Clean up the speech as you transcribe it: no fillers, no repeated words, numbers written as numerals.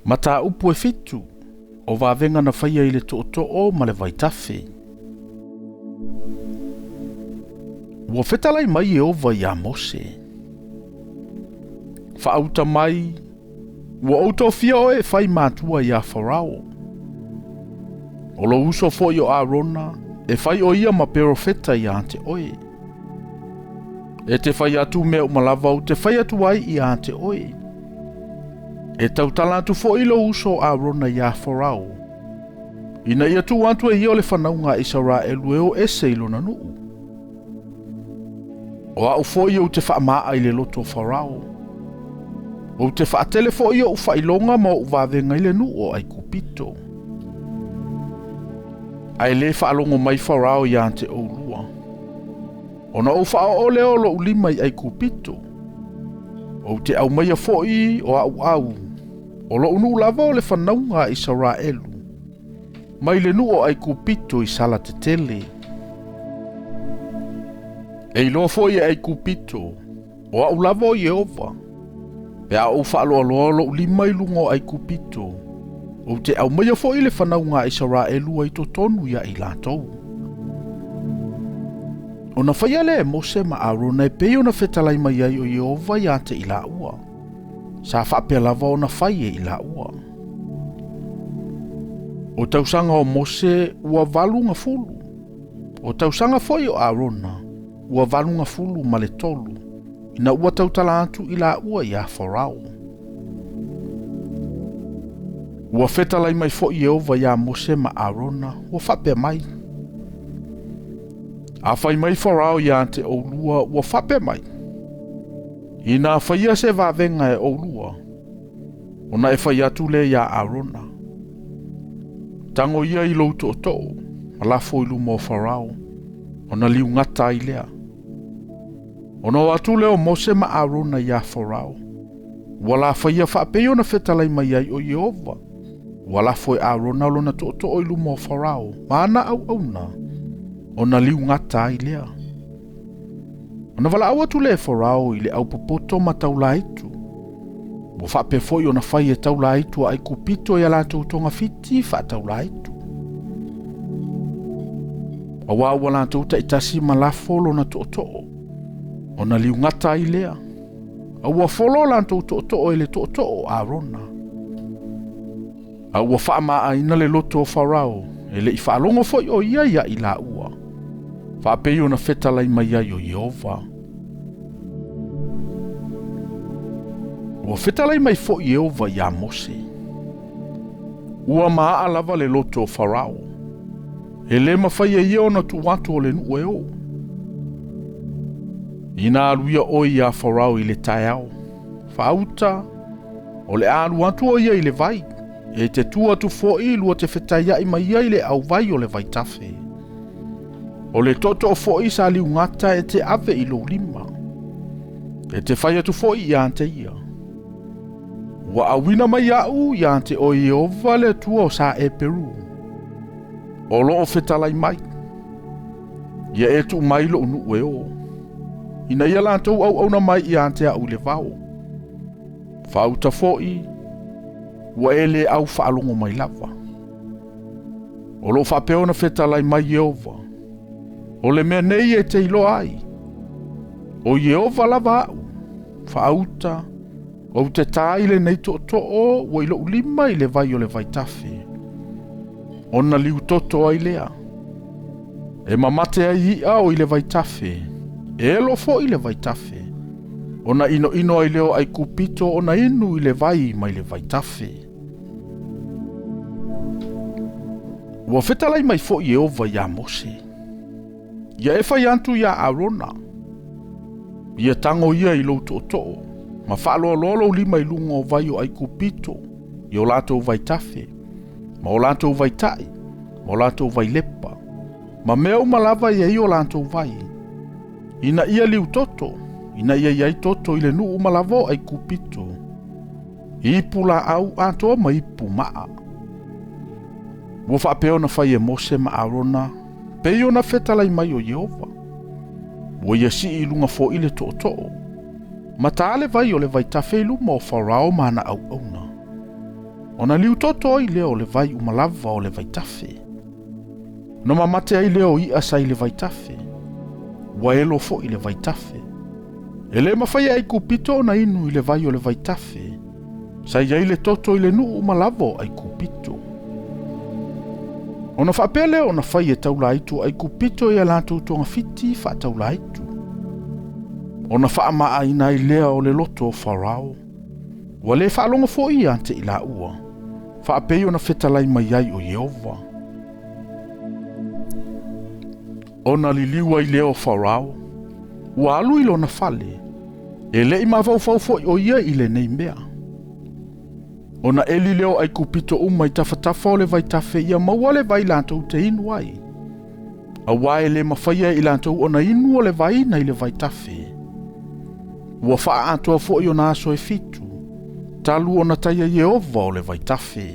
Mataupu e fitu, o vavega na faia i le tootoo ma le vaitafe. Ua fetalai mai Ieova iā Mose, Faauta mai, ua ou tofia oe e fai matua iā Farao. O lou uso foi o Arona, e fai o ia ma perofeta iā te oe. E te fai atu mea uma lava ou te fai atu ai iā te oe. E tautala atu foi lou uso o Arona iā Farao, ina ia tuu atu e ia o le fanauga a Isaraelu e o ese i lona nuu. O au foi ou te faamaa i le loto o Farao. Ou te faatele foi ou faailoga ma ou vavega i le nuu o Aikupito. Ae lē faalogo mai Farao iā te oulua. Ona ou faaoo lea o lou lima i Aikupito. Ou te aumaia foi o au au, o lou nuu lava o le fanauga a Isaraelu, mai le nuu o Aikupito i sala tetele. E iloa foi e Aikupito, o au lava o Ieova, pe a ou faaloaloa lou lima i luga o Aikupito, ou te aumaia foi le fanauga a Isaraelu ai totonu ia i latou. Ona faia lea e Mose ma Arona e pei ona fetalai mai ai o Ieova iā te i laua. Sa faapea lava ona fai e i laua. O tausaga o Mose ua 80. O tausaga foi o Arona ua 83, ina ua tautala atu i laua iā Farao. Ua fetalai mai foi Ieova iā Mose ma Arona, ua faapea mai, A fai mai Farao iā te oulua, ua faapea mai, Inā faia se vavega e oulua, ona e fai atu lea iā Arona, Tago ia i lou tootoo, ma lafo i luma o Farao, ona liugata ai lea. Ona o atu lea o Mose ma Arona iā Farao, ua lafaia faapei ona fetalai mai ai o Ieova, ua lafo e Arona lona tootoo i luma o Farao, ma ana auauna, ona liugata ai lea. Ona valaau atu lea e Farao i le aupopoto ma taulaitu. Ua faapea foi ona fai e taulaitu a Aikupito i a latou togafiti faataulaitu. Auā ua latou taitasi ma lafo lona tootoo, ona liugata ai lea. A ua folo latou tootoo e le tootoo o Arona. A ua faamaaina le loto o Farao, e le i faalogo foi o ia ia i laua, faapei ona fetalai mai ai o Ieova. Ua fetalai mai foi Ieova iā Mose, Ua maa lava le loto o Farao, e lē mafai e ia ona tuu atu o le nuu e o. Ina alu ia oe iā Farao i le taeao, faauta, o le a alu atu o ia i le vai, e te tu atu foi lua te fetaiai ma ia i le auvai o le vaitafe. O le tootoo foi sa liugata e te ave i lou lima. E te fai atu foi iā te ia, Ua auina mai au iā te oe Ieova le Atua o sa Eperu. O loo fetalai mai, ia e tuu mai lou nuu e o, ina ia latou auauna mai iā te au i le vao. Faauta foi, ua e lē au faalogo mai lava. O loo faapea ona fetalai mai Ieova, o le mea nei e te iloa ai, o Ieova lava au, faauta, ou te tā i lenei tootoo ua i lou lima i le vai o le vaitafe, ona liutoto ai lea. E mamate ai i'a o i le vaitafe, e elo foi le vaitafe, ona inoino ai lea o Aikupito ona inu i le vai mai le vaitafe. Ua fetalai mai foi Ieova iā Mose, Ia e fai atu iā Arona, Ia tago ia i lou tootoo, ma faaloaloa lou lima i luga o vai o Aikupito, i o latou vaitafe, ma o latou vaitai, ma o latou vailepa, ma mea uma lava e i ai o latou vai, ina ia liutoto, ina ia i ai toto i le nuu uma lava o Aikupito, i ipu laau atoa ma ipu maa. Ua faapea ona fai e Mose ma Arona, pei ona fetalai mai o Ieova. Ua ia sii i luga foi le tootoo, ma tā le vai o le vaitafe i luma o Farao ma ana auauna. Ona liutoto ai lea o le vai uma lava o le vaitafe. Ona mamate ai lea o i'a sa i le vaitafe. Ua elo fo'i le vaitafe. E lē mafai e Aikupito ona inu i le vai o le vaitafe. Sa i ai le toto i le nuu uma lava o Aikupito. Ona faapea lea ona fai e taulāitu o Aikupito i a latou togafiti faataulāitu. Ona faamā'aina ai lea o le loto o Farao. Ua lē faalogo fo'i ia te i laua, faapei ona fetalai mai ai o Ieova. Ona liliu ai lea o Farao, ua alu i lona fale, e le'i mafaufau fo'i o ia i lenei mea. Ona eli lea o Aikupito uma i tafatafa o le vaitafe ia maua le vai latou te inu ai. Auā e lē mafaia e i latou ona inu o le vai nai le vaitafe. Ua faaatoa fo'i ona aso e fitu, talu ona taia Ieova o le vaitafe.